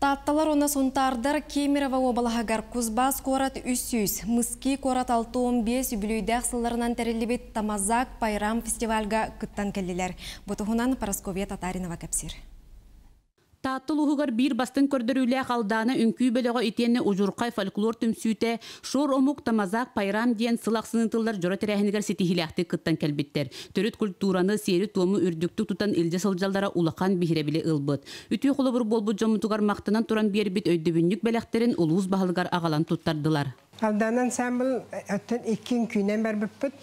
Таатталар уонна Сунтаардар Кемерово уобалаһыгар Кузбасс куорат 300, Мыски куорат 65 үбүлүөйдээх сылларынан тэриллибит Тамазак Пайрам фестивальга кыттан кэллилэр. Бу туһунан Парасковья Татаринова кэпсиир. Таатта улууһугар биир бастыҥ көрдөрүүлээх Алдаана үҥкүү бөлөҕө итиэннэ Удьурхай фольклор түмсүүтэ Шор омук Тамазак Пайрам диэн сыл ахсын ыытыллар дьоро тэрээһинигэр ситиһиилээхтик кыттан кэлбиттэр. Төрүт культураны, сиэри-туому үрдүктүк тутан илдьэ сылдьаллара улахан биһирэбили ылбыт. Үтүө холобур буолбут дьоммутугар махтанан туран биэрбит өйдөбүнньүк бэлэхтэрин улуус баһылыгар аҕалан туттардылар. Алдан ансаамбыл оттон икки үҥкүүнэн барбыппыт.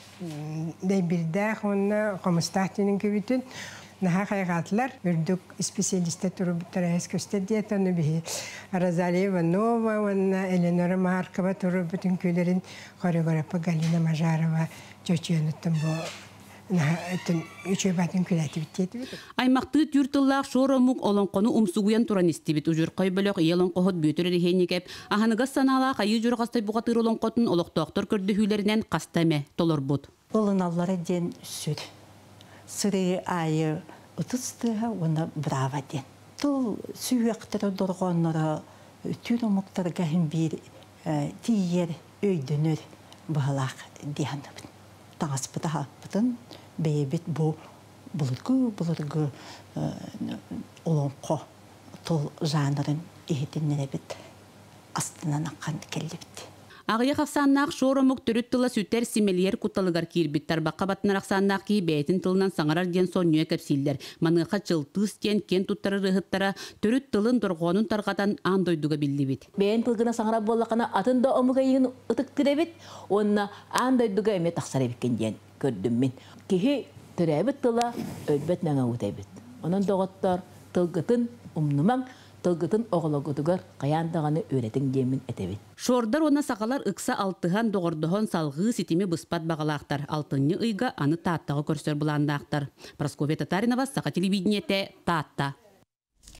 Дэйбирдээх уонна Хомустаах диэн үҥкүүбүтүн наһаа хайҕаатылар. Үрдүк исписэлиистэр туруорбуттара эс көстөр диэтэ. Ону биһи Розалия Иванова уонна Элеонора Маркова туруорбут үҥкүүлэрин хореографа Галина Мажарова чочуйануттан бу үчүгэйбатын күлээтибит диэтибит. Аймахтыы түүр тыллаах шор омук олоҥхону умсугуйан туран истибит. Удьурхай бөлөх ийэ олоҥхоһут Бүөтүр Эрэһиэнньикэп аһыныгас санаалаах Айыы Дьурҕастай бухатыыр олоҥхотун олохтоохтор көрдөһүүлэринэн хаста эмэ толорбут. Ылыналлара диэн сүр. Сырыы аайы ытыс тыаһа уонна браво диэн. Тыл сүһүөхтэрэ дорҕоонноро түүр омуктарга иһин биир тиийэр, өйдөнөр быһалаах дии саныыбын. Таҥаспыт аһаппытын бэйэбит бу былыргы-былыргы олоҥхо тыл жанрын иһитиннэрэбит, астынан аххан кэллибит. Аҕыйах ахсааннаах шор омук төрүт тыла сүтэр, симэлийэр кутталыгар киирбит. Тарбахха баттанар ахсааннаах киһи бэйэтин тылынан саҥарар диэн сонньуйа кэпсииллэр. Маныаха Чылтыыс диэн киэн туттар ырыаһыттара төрүт тылын дорҕоонун тарҕатан аан дойдуга биллибит. Бэйэн тылгына саҥарар буоллаххына атын да омук эйигин ытыктыыр эбит уонна аан дойдуга эмиэ тахсар эбиккин диэн көрдүм мин. Киһи төрөөбүт тыла өлбөт мэҥэ уута эбит. Онон доҕоттор, тылгытын умнумаҥ, тылгытын оҕолоргутугар хайаан даҕаны үөрэтиҥ диэммин этэбин. Шордар уонна сахалар ыкса алтыһан, доҕордоһон салҕыы ситими быспат баҕалаахтар. Алтынньы ыйга аны Тааттаҕа көрсөр былааннаахтар. Прасковья Татаринова, Саха телевидениетэ, Таатта.